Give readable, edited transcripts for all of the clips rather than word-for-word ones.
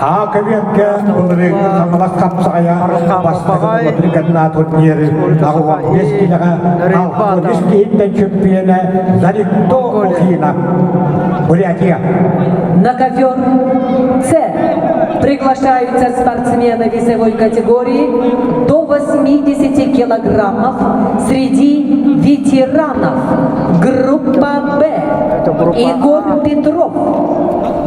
А көбүөккэ былырыыҥҥы Хаҥалас хапсаҕайа бастакы Лабрикатна турниры 85 киилэҕэ 63 киһиттэн чөмпүйүөнэ Зарикто Охина. Бурятия. На ковер С приглашаются спортсмены весовой категории до 80 килограммов среди ветеранов. Группа Б. Это группа Егор А. Петров,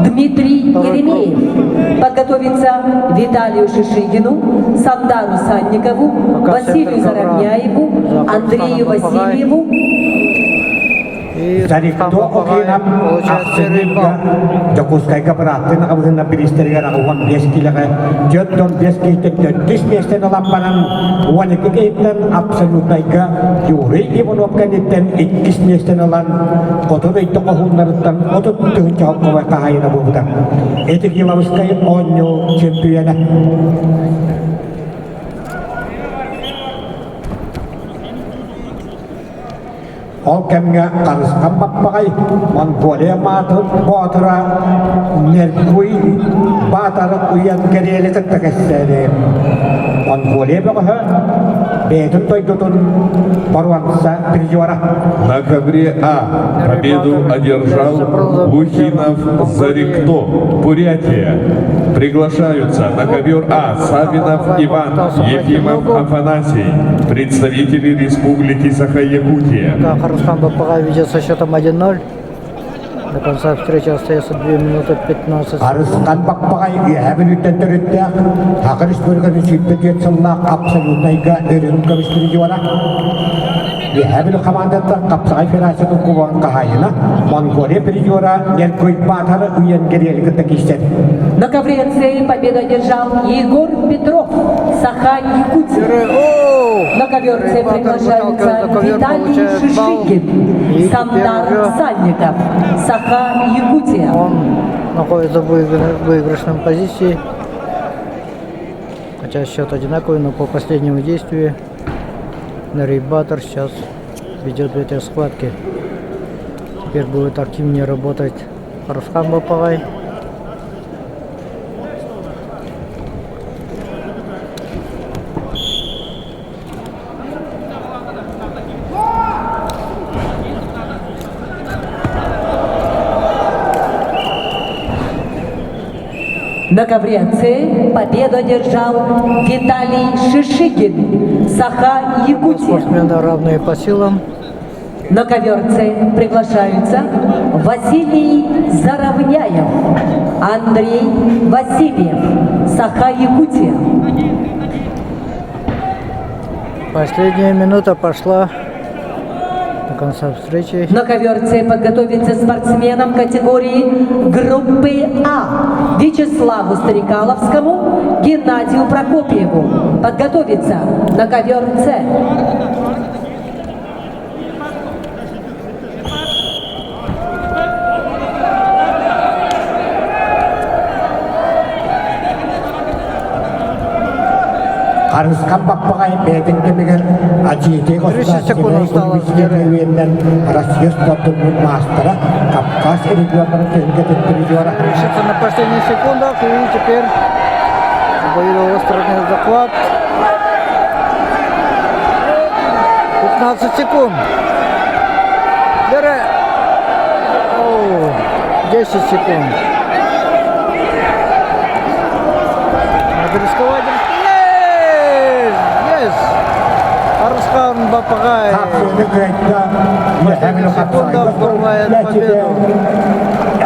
Дмитрий Второй Еремеев. Подготовиться Виталию Шишигину, Сандару Санникову, Пока Василию центр ковра Заровняеву, за Андрею Харысханом Баппаҕай. Васильеву, И Зарикто Харысхан Баппаҕай Охина получает первый балл. ахсынньыга Дьокуускайга бырааттыы аҕабыһына бириистэригэр 85 киилэҕэ 45 киһиттэн төрдүс миэстэни ылан баран 12 киһиттэн абсолютнайга Юрий Иванов кэнниттэн иккис миэстэни ылан хоту дойду хоһууннарыттан 30 тыһыынча холкуобай хаһаайына буолбута. Ити Киловскай оонньуу чөмпүйүөнэ. Ол кэмҥэ Харысхан Баппаҕай Монголия боотура Неркуй Баатар Уйан Кэриэли кытта кэпсээри Монголия бөҕөһө бэйэтин дойдутун боруонса призера. На ковре А победу одержал Лухинов Зарикто, Бурятия. Приглашаются на ковер А Савинов Иван, Ефимов Афанасий, представители Республики Саха-Якутия. Пока Харысхан Баппаҕай ведет со счетом 1-0. До конца встречи остается 2 минуты 15 секунд. Харысхан Баппаҕай Үөһээ Бүлүүттэн төрүттээх Саха Республикатын 24 сыллаах абсолютнайга өрүһүн көмүс призера. Үөһээ Бүлүү хамаандаттан Хапсаҕай Федерациятын кубогын хаһаайына Монголия призера Неркуй Баатар Уйан Гериэли кытта киирсэр. На ковре С победу одержал Егор Петров, Саха-Якутия. О! На ковер С Баатар приглашаются выталкивает на ковер, Виталий получает балл. Шишигин, И теперь Сандар уже Сальников, Саха-Якутия. он находится в выигрышном позиции. Хотя счет одинаковый, но по последнему действию Нарейбатор сейчас ведет в этой схватке. Теперь будет активнее работать Харысхан Баппаҕай. На ковре С победу одержал Виталий Шишигин, Саха-Якутия. Спортсмены равные по силам. На ковер С приглашаются Василий Заровняев, Андрей Васильев, Саха-Якутия. Последняя минута пошла до конца встречи. На ковер С подготовиться спортсменам категории группы А Вячеславу Стрекаловскому, Геннадию Прокопьеву. Подготовиться на ковер С. Харысхан Баппаҕай бэйэтин кэмигэр Ачиитей 30 секунд осталось. государственной Россия спордун маастара Кавказ регионнарын түһүлгэтин призера. Решится на последних секундах и теперь обоюдоострый захват. 15 секунд. Бери. Оу, 10 секунд. Надо рисковать. Есть! Есть! Харысхан Баппаҕай. Хапсыыны кыайда Последних секундах вырывает победу.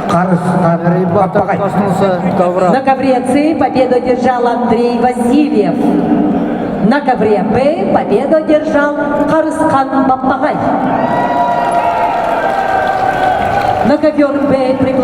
Харысхан Ребята Баппаҕай. коснулся ковра. На ковре С победу одержал Андрей Васильев. На ковре Б победу одержал Харысхан Баппаҕай. На ковер Б приглашается